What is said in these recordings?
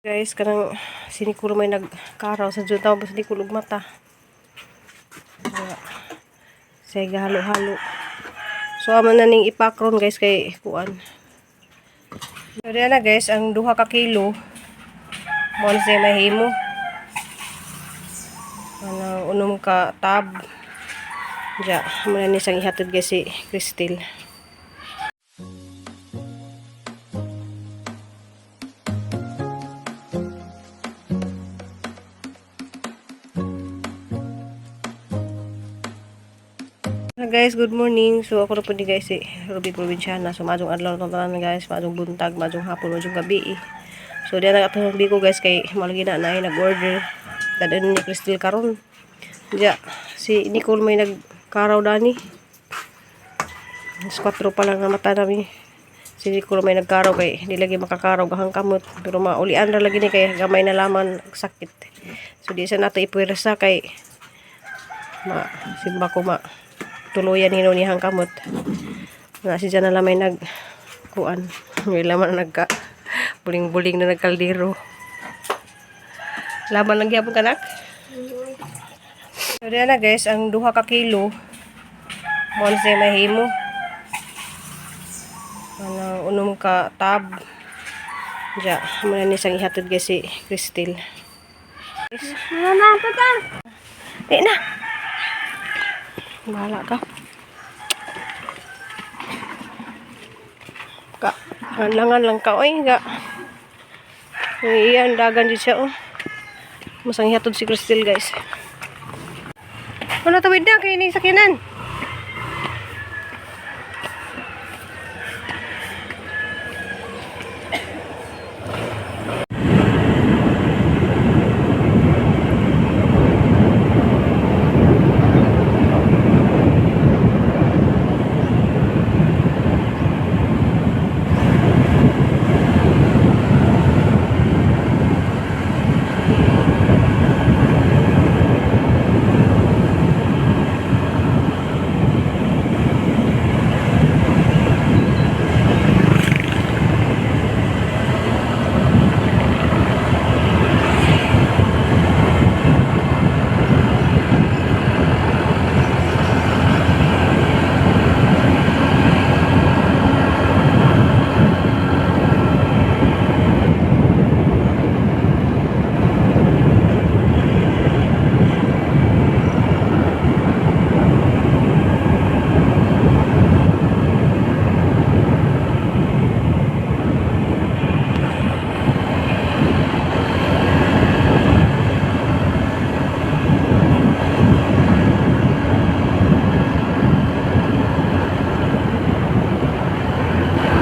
Guys, kanang si Nicole may nagkaraw sa jud tawag sa Nicole og mata. Kaya, siya halo-halo. So amo na ning ipakron, guys, kay kuan. So diyan na, guys, ang 2 ka kilo. Mo na siya mahimo. Anang 6 ka tub. Ja, mo na ni siyang ihatod, guys, si Crystal. Hello guys, good morning. So ako na po ni, guys, si Ruby Provinciana. So maayong adlaw na tanan, guys, maayong buntag, maayong hapon, maayong gabi eh. So diyan na atong biko, guys, kay malagi na na nag-order. Dadon ni Crystal karon. Diya, si Nicole may nagkaraw dani. Alas 4 pa lang namata nami. Si Nicole may nagkaraw kay di lagi makakaraw gahang kamot. Pero maulian ra lagi ni kay gamay na laman sakit. So di sa nato ipuwersa kay ma simba ko ma tuluyan hino niyang kamot. Na si na lamay nag kuan. May laman na nagka buling-buling na nagkaldero. Laban lang gyapon kanak. So diyan na, guys, ang 2 ka kilo. Mo na siya mahimo. Anang 6 ka tub. Ja, mo na ni siyang ihatod, guys, si Crystal. Mama, papa. Di na. Bahala ka. Ka, langan lang ka oy ga. Iyan dagan di siya oh. Masang ihatod si Crystal, guys. Ano tawid na kay ni sakinan?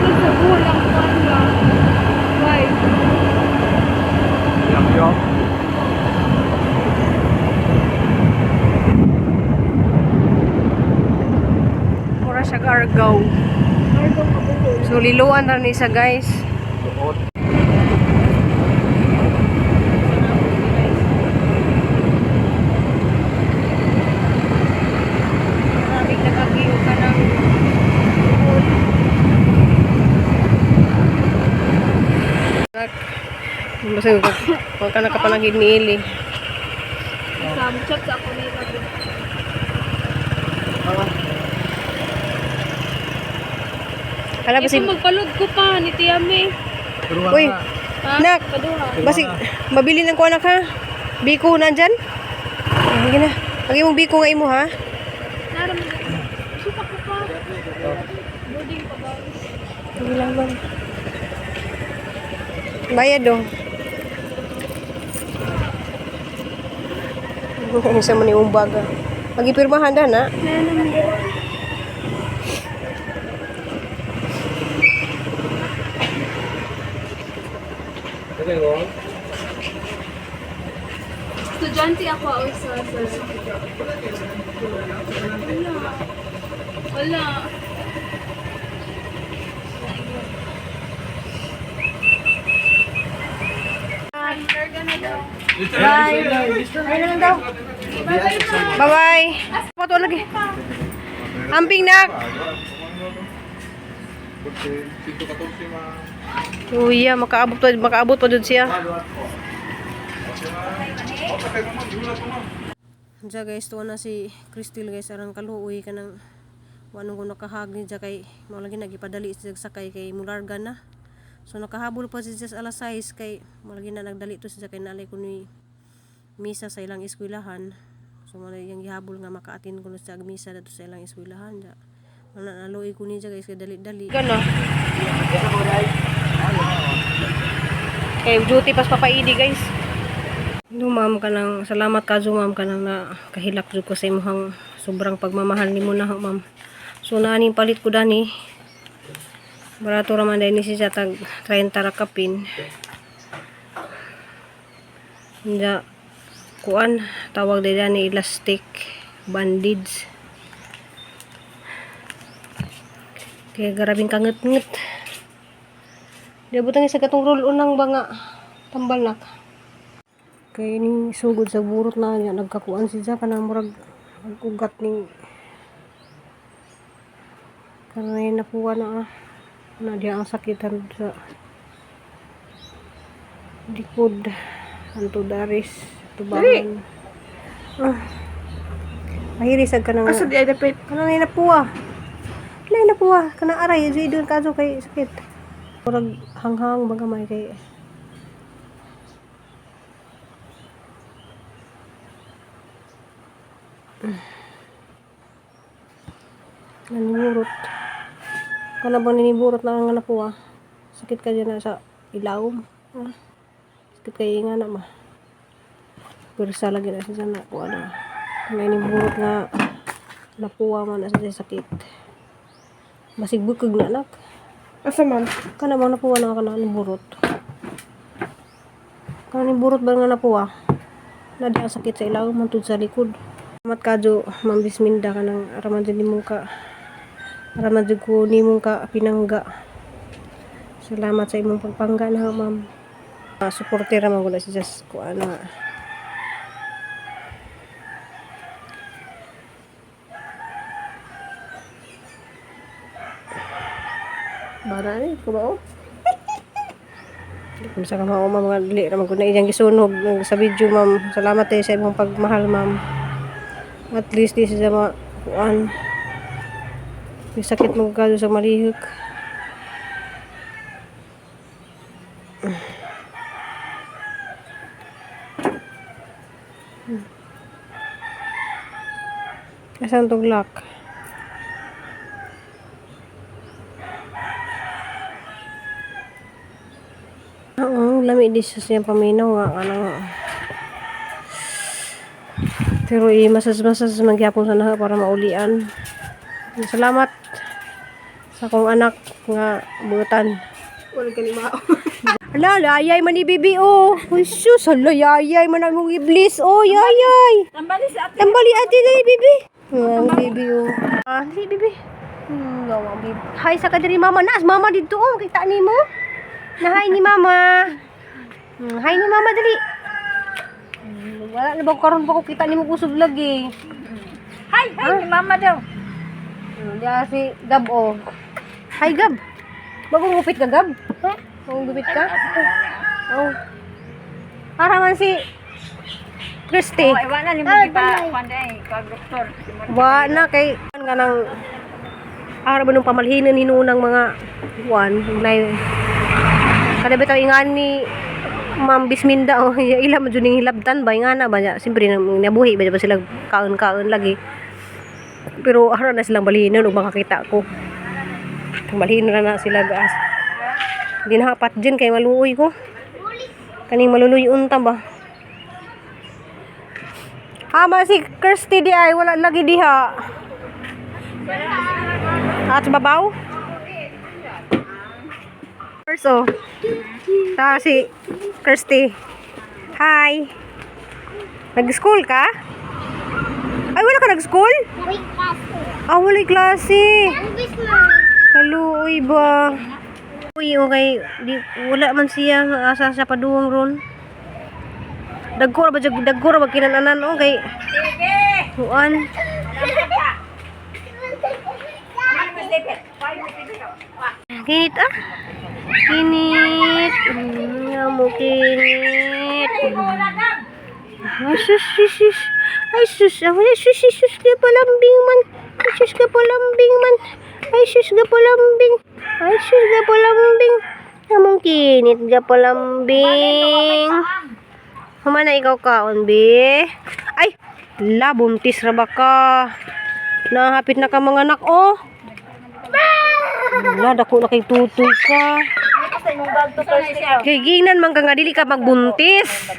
Nagsabulang ko ba? Why? Yak. Mura siya argaw. Argo ka buhol. So liluan ra ni siya, guys. Suot. Maraming nag-agiyo ka ng Basta wag ka nakapanagid ni Ili. Sa chat sa ako ni Rabi. Hala Ito basi magpalod ko pa ni Tia May. Pero Uy, nga. Ha? Nak. Paduha. Basi mabili ng kuanak ha. Biko nandyan? Ay, sige na. Ang imong biko nga imo ha. Naraman na. Suka ko pa. Boarding pa ba? Sige lang ma'am. Bayad do. Isa mo ni umbaga. Pagipirmahan da na. Naraman. Okay, go. Estudyante ako o sa sir. Wala. Wala. Bye. Bye na lang daw. Bye-bye. Pato lagi. Amping nak. 114, ma. Uya, makaabot pa jud siya. Diya guys, tuwa na si Crystal guys, arang kaluoy ka ng wano ko nakahag ni diya kay mao lagi nagipadali siya sakay kay mularga na. So nakahabol pa siya sa alas 6 kay mao lagi na nagdali to siya kay nalay ko ni misa sa ilang eskwelahan. So mao na iyang gihabol nga makaatin ko na siya og misa dadto sa ilang eskwelahan diya. Mao na naluoy ko niya guys kay dali-dali. Gano. Kay duty pas papaidi guys. No, ma'am, kanang salamat ka ma'am kanang na kahilak jud ko sa imong sobrang pagmamahal nimo na ho, ma'am. So naaning palit ko dani. Barato ra man dai ni siya tag 30 ra kapin. Nda kuan tawag dai dani elastic bandage. Kaya grabing kanget-nget. Di butang sa katong roll unang ba nga tambal nak. Kay ning sugod sa burot na niya nagkakuan siya kanang murag ang ugat ning kanay napuwa na ah. Na diya ang sakitan sa likod anto daris tubangan. Ah. Mahirisag ka ng Asa di ay dapit? Kanang napuwa. Kanang napuwa. Kanang aray. Diyo doon kaso kay sakit. Murag hanghang baga may kay Naniburot. Kana bang niniburot na ang napuwa? Sakit ka dyan na sa ilawom. Ah. Sakit kay nga na ma. Pero lagi na siya na kuha na. Naniburot nga napuwa man na siya sakit. Basig bukog na anak. Asa man? Kana bang napuwa na kana ni burot. Kana ni burot ba nga napuwa? Na di ang sakit sa ilawom man sa likod. Salamat kadyo, Ma'am Bisminda kanang araman jud nimong ka araman jud ko nimong ka pinangga. Salamat sa imong pagpangga na ma'am. Uh, suportera man gud na si Jas ko ano. Bara ni ko ba oh? Kung sa kamao ma'am nga dili ra man gud na iyang gisunog sa video ma'am. Salamat eh sa imong pagmahal ma'am. At least di siya ma kuan. May sakit mo kado sa malihok. Asan tong lock? Oo, lami di siya siyang paminaw nga ano. Pero i-massage-massage man gyapon sa naha para maulian. Salamat sa akong anak nga buutan. Wala gani mao. Ala, layay man ni bibi oh. Uy, sus, hala, yayay man ang mong iblis. Oh, yayay. Tambali sa ate. Tambali ate dali bibi. Ang bibi oh. Ah, dali bibi. Gawa bibi. Hi sa kadiri mama. Naas mama dito oh, kita nimo. Na hi ni mama. Hi ni mama dali. Wala na ba ko karon pa ko kita nimo kusog lagi. Hi, hi ni mama daw. Diya si Gab oh. Hi Gab. Bagong gupit ka Gab? Ha? Bagong gupit ka? Oh. Para man si Christy. Oh, wala ni mo gipa kuan day, kag doktor. Wa na kay kan kanang araw ba nung pamalhinan hinuunang mga kuan nay kada bitaw ingan ni Ma'am Bisminda oh ila man jud ning hilabtan ba ingana ba niya siyempre nang nabuhi ba ba sila kaon-kaon lagi pero ara na silang balhinan ug makakita ko balhinan na, na sila gaas di na hapat din kay maluoy ko kaning maluluyon ta ba. Hama si Kirsty di ay wala lagi diha. At sa babaw? First oh. Ta si Kirsty. Hi. Nag-school ka? Ay wala ka nag-school? Wait, klase. Ah, wala klase. Ang mo. Kaluoy ba? Uy, okay. Di, wala man siya. Asa siya paduong ron. Dagko ra ba jud dagko ra ba kinananan okay. Sige. Kuan. Kinit ah. Kinit. Amo kinit. Ay, sus, sus, sus. Ay, sus. Ay, sus, sus, sus. Kapalambing man. Ay, sus, kapalambing man. Ay, sus, kapalambing. Ay, sus, kapalambing. Among kinit, kapalambing. Humana ikaw kaon, be. Ay, la, buntis ra ba ka? Nahapit na ka mga anak, oh. Wala, dako na kay tutoy ka. Kay gingnan man ka nga dili ka magbuntis.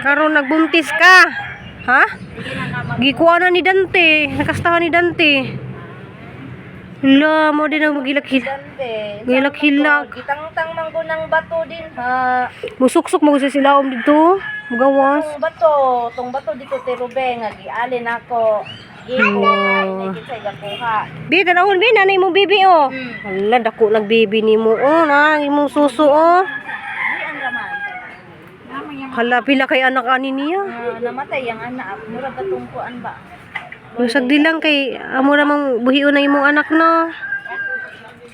Karon nagbuntis ka. Ha? Gikuha na ni Dante, nakastahan ni Dante. Hala, mo din ang magilak-hilak. Gilak-hilak. Gitangtang man ko ng bato din ha. Musuksok mo sa silaom dito. Mugawas. Tong bato, tong bato dito te Rube nga gialin ako. Gikuha, Oh. oh. kinsay gakuha. Bi, tanawon bi, nanay mong bibi oh. Hala, dako nagbibi ni mo oh, na imong suso oh. Di ang raman. Hala, pila kay anak ani niya. Ah, namatay ang anak, mura ba tungkuan ba? Musag di lang kay amo ramang buhion na imong anak no.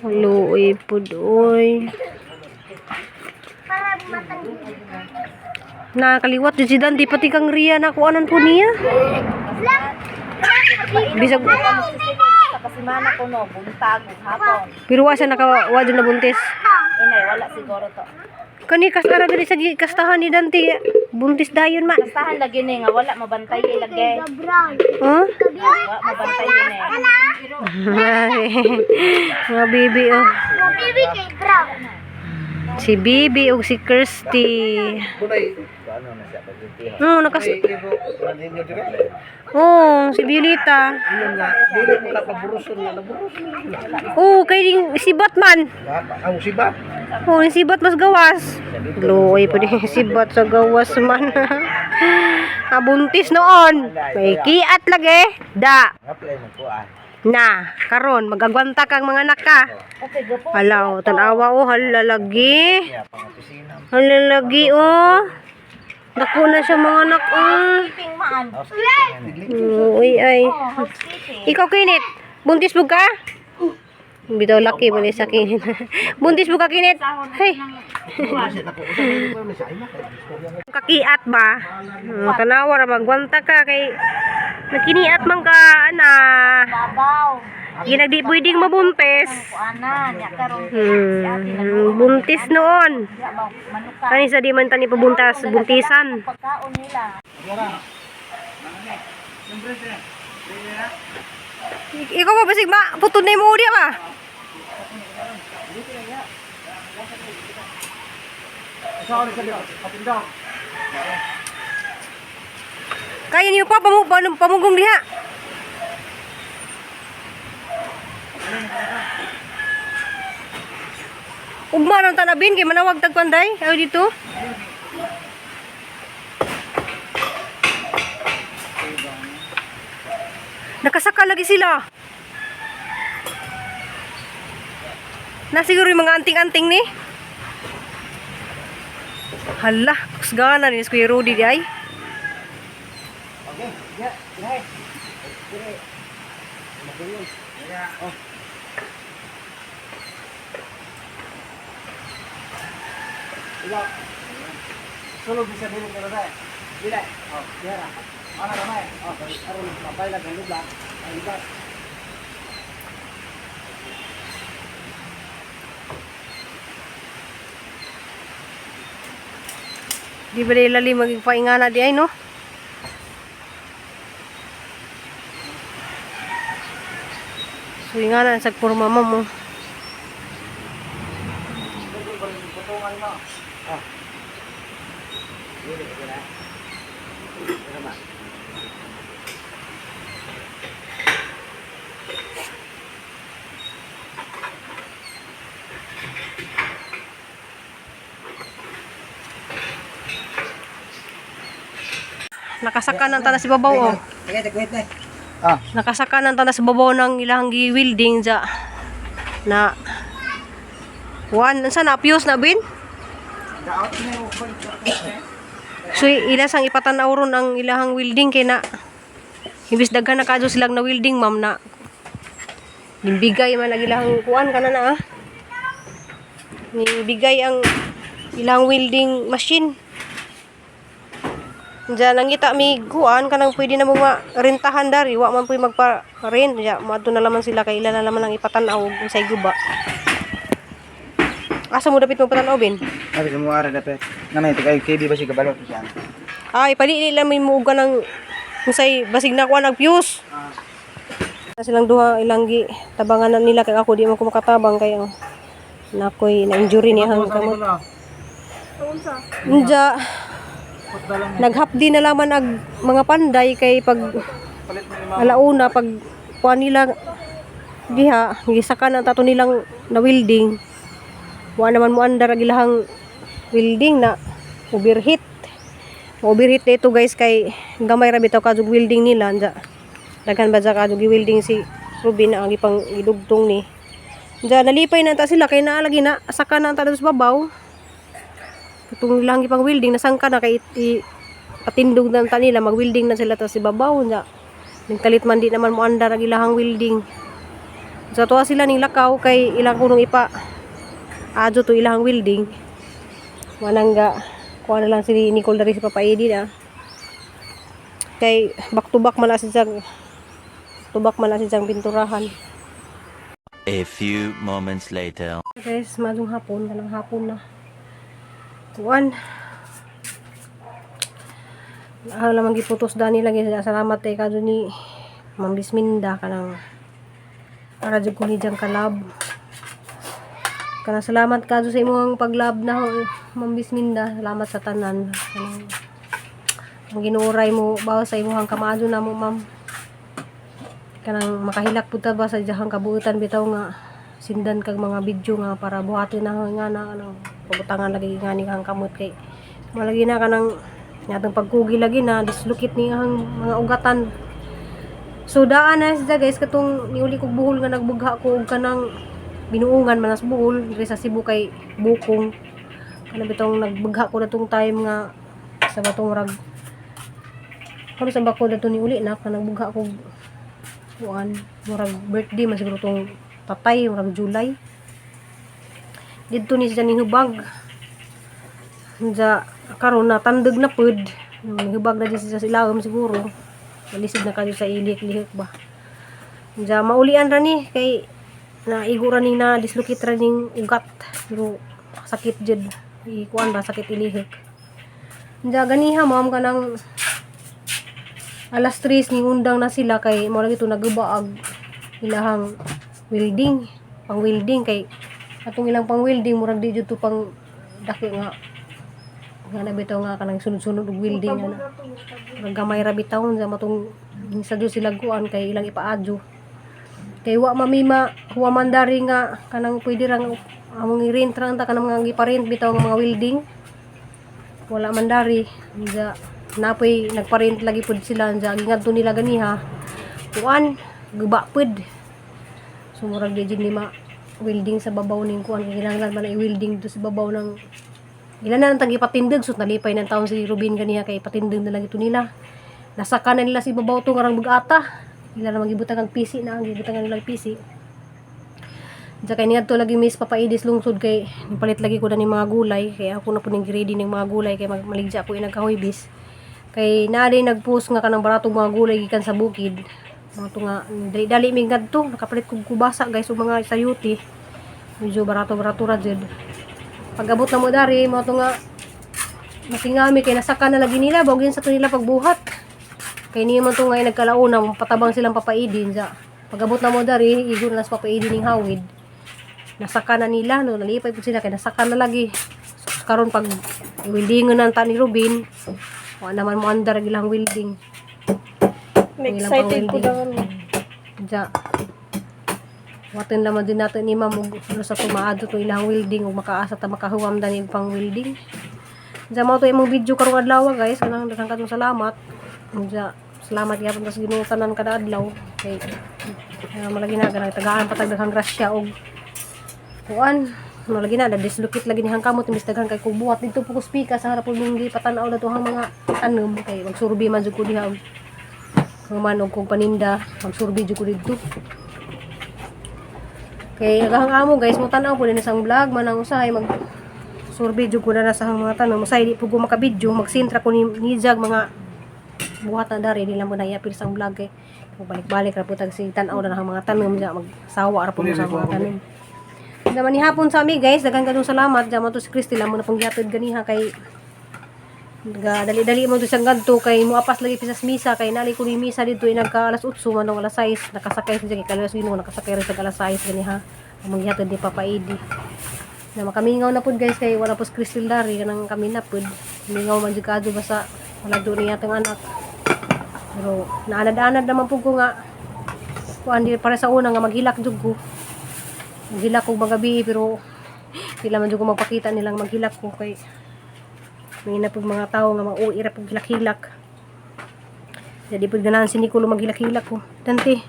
Luoy pud oy. Nakaliwat jud si Dante pati kang Ria na kuanan po niya. Bisag Sa kasimana ko no, buntag ug hapon. pero wa siya naka wa jud nabuntis. Inay wala siguro to. Kani kastara diri sa kastahan ni Dante. Buntis dayon ma. Kastahan lagi ni nga wala mabantay lagi. Huh? Wala mabantay ni. Mga bibi oh. Bibi kay brown. Si Bibi ug si Kirsty. Kunay, ano na siya pagkintihan. Oh, nakas Ay, ibo, ninyo dire. Oh, si Violeta. Iyon nga, dili mo ka paburuson nga, naburuson na. Oh, kay ding si Batman. Ang sibat. Oh, yung sibat mas gawas. Luoy pa din sibat sa gawas man. Abuntis noon. May kiat lagi. Da. Apply mo kuan. Na, karon magagwanta kang mga anak ka. Okay, gapo. Hala, oh, tanawa oh, hala lagi. Niya pang opisina. Hala lagi oh. Dako na siya mga anak oh. Keeping maan. Uy ay. Oh, housekeeping. Ikaw kinit, buntis mo ka? Bitaw laki man sa kinit. Buntis mo ka kinit. Hey. Kakiat ba? Tanawa ra magwanta ka kay nakiniat man ka ana. Babaw. Ginagdi pwedeng mabuntis. Kuanan, nya karon Buntis noon. ya ba manuka. Kani sa di man tani pabuntas, buntisan. Pagkaon nila. Ikaw ba basig ma putod na imo uri ba? Kaya niyo pa pamugong diha. Ugma nang tanabin kay manawag tag panday ayo dito. Nakasaka lagi sila. Na siguro yung mga anting-anting ni. Hala, kusgana ni Kuya Rudy di ay. Sulod bisa dili ko na. Dili. Oh, diara. Ana ramay. Oh, aron mabay lang ang lubla. Ang lugar. Di ba dahil lalim maging paingana di ay no? So ingana sa puro mama mo. Nakasaka ng tanas sa babaw oh. Ah, Nakasaka ng tanas sa babaw ng ilang gi-welding ja. Na Juan, unsa na fuse na bin? So ila sang ipatan-aw ron ang ilahang welding kay na imbis daghan na kadto silang na welding ma'am na nimbigay man ang ilahang kuan kana na ah. Ni bigay ang ilang welding machine. Diyan nangita mi kuan kanang pwede na mo rentahan dari, wa man pwede magpa-rent diya, moadto na laman sila kay ila na laman ang ipatan-aw og unsay guba. Asa mo dapit magpatan-aw, Ben? Abi sa mga ara dapat. Namay tagay KB ba siya kabalo to siya. Ay, palili lang may muuga ng unsay basig na kuan ang fuse. Na silang duha ilang gi tabangan na nila kay ako di man ko makatabang kay ang nakoy na injury niya ang kamot. Unja naghapdi na laman ag mga panday kay pag alauna pag kuan nila diha gisaka na tato nilang na welding, wa naman mo andar ang ilahang welding na overheat. Overheat na ito, guys, kay gamay ra bitaw kadug welding nila. Anja daghan ba dya kadug welding si Ruben na ang ipang idugtong ni. Anja nalipay na ta sila kay naa lagi na saka na ang ta sa babaw itong ilang ipang welding, nasangka na kay patindog na ta nila, mag-welding na sila ta sa babaw. Anja nagtalit man di naman mo andar ang ilahang welding. Sa tuwa sila ning lakaw kay ilang kunong ipa adyo to ilahang welding. Manangga kuha na lang si Nicole dari si Papa Eddie na kay back to back man na siyang pinturahan. A few moments later. Guys, madung hapon, kanang hapon na. Kuan. Ako lamang giputos dani lagi, salamat kay kadto ni Ma'am Bisminda kanang para jud ko ni diyang kalab. Kanang salamat kadto sa imong paglab na ho, Ma'am Bisminda. Salamat sa tanan. Kanang ang ginuuray mo bawas sa imong kamaadyo na mo, ma'am. Kanang makahilak pud ta ba sa diyang kabuutan bitaw nga sindan kag mga video nga para buhatin na nga na ano pabutangan lagi nga ni ang kamot kay malagi na kanang natong pagkugi lagi na dislocate ni ang mga ugatan. So daan na siya, guys, katong niuli kog buhol nga nagbugha ko og kanang binuungan man as buhol diri sa Cebu kay Bukong, kanang bitong nagbugha ko natong time nga sa batong rag karon sa bako dato ni uli na kanang nagbugha ko kuan murag birthday man siguro tong tatay, murag July didto ni siya ning hubag. Unsa karon na tandog na pud, hubag na di siya sa ilawom siguro, malisod na kayo sa ilik-lihok ba. Unsa maulian ra ni kay naigo ra ni na dislocate ra ning ugat, pero sakit jud ikuan ba, sakit ilihok. Unsa ganiha, ma'am, kanang alas 3 ni undang na sila kay mo lagi to naguba ag ilahang welding, pang welding, kay atong ilang pang welding murag di jud to pang dako nga nga na bitaw nga kanang sunod-sunod og welding ana, murag gamay ra bitaw sa matong sa jud sila kuan kay ilang ipaadyo kay wa mamima huwa man dari nga kanang pwede ra nga among i-rent ra ta kanang mga gipa-rent bitaw nga mga welding, wala man dari. Unsa napoy nagpa-rent lagi pud sila. Unsa gingadto nila ganiha kuan guba pud. So murag di jud ni ma welding sa babaw ning kuan kay kinahanglan man na i-welding do sa babaw ng ilan na lang tang ipatindig. So nalipay ng taon si Ruben ganiha kay ipatindig na lang ito nila, nasaka na nila si babaw to ngarang bugata ila na magibutang ang PC na ang gibutang nila ang PC. Diya kay niadto lagi miss papaidis lungsod kay nipalit lagi ko na ni mga gulay kay ako na po ning ready ning mga gulay kay maligja ko inagkahuybis kay naa day nagpost nga kanang baratong mga gulay gikan sa bukid mga to nga dali dali mi ngadto nakapalit kog kubasa, guys, ug mga sayuti, medyo barato-barato ra jud. Pag-abot na mo dari mo to nga matingami kay nasaka na lagi nila bawgin sa to nila pagbuhat kay niya man to nga nagkalauna patabang silang papaidin sa pag-abot na mo dari igo na lang sa papaidin ning hawid, nasaka na nila. No, nalipay po sila kay nasaka na lagi. So, karon pag weldingon na ang ta ni Ruben, wa naman mo andar ang ilang welding. Ang ilang Excited ko pang-welding. daw ni. Diya. Watin naman din natin ni ma'am og ano sa tumaado to ilang welding ug makaasa ta makahuwam dani og pang welding. Diya mao to imong video karong adlaw, guys. Kanang daghang katong salamat. Diya salamat gyapon ta sa Ginoo tanan kada adlaw kay malagi na ganang tagaan patag daghang grasya og kuan malagi na dislocate lagi ni hangkamot imbis daghan kay kubuhat dito po ko speaker sa harap mong gipatan-aw na tuhang mga tanom kay magsurbi man jud ko diha og human og kong paninda, magsurbi jud ko didto. Kay agahang amo guys, mo tan-aw po din isang vlog manang usahay mag survey jud ko na sa mga tanom. Usahay di po ko makabidyo, magsintra ko ni Jag mga buhat na dari di lang mo na iapil sa vlog kay balik-balik ra po tag si tan-aw na ang mga tanom diya magsawa ra po mo sa mga tanom. Naman ni hapon sa ami guys, daghang kadong salamat diya mo to si Christy mo na pong gihatod ganiha kay dali-dali mo to siyang gadto kay muapas lagi pisas misa kay nali ko ni misa dito nagka alas 8 man alas 6 nakasakay siya kay kalas Ginoo nakasakay ra sa alas 6 ganiha ang manggihatod ni Papa Edi na makamingaw na pud guys kay wala po si Crystal dari kanang kami na pud mingaw man jud kaadto basta wala do niya atong anak pero naanad-anad naman pud ko nga kuan di para sa una nga maghilak jud ko, maghilak ko magabi, pero sila man jud ko magpakita nilang maghilak ko kay may na pud mga tao nga mauwi ra pud hilak-hilak. Jadi pud ganahan si Nicolo maghilak-hilak ko. Dante.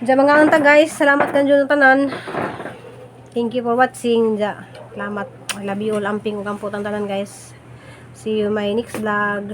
Diyan mga anta guys, salamat kanyo ng tanan. Thank you for watching. Ja. Salamat. I love you all. Amping ug ampo tanan guys. See you my next vlog.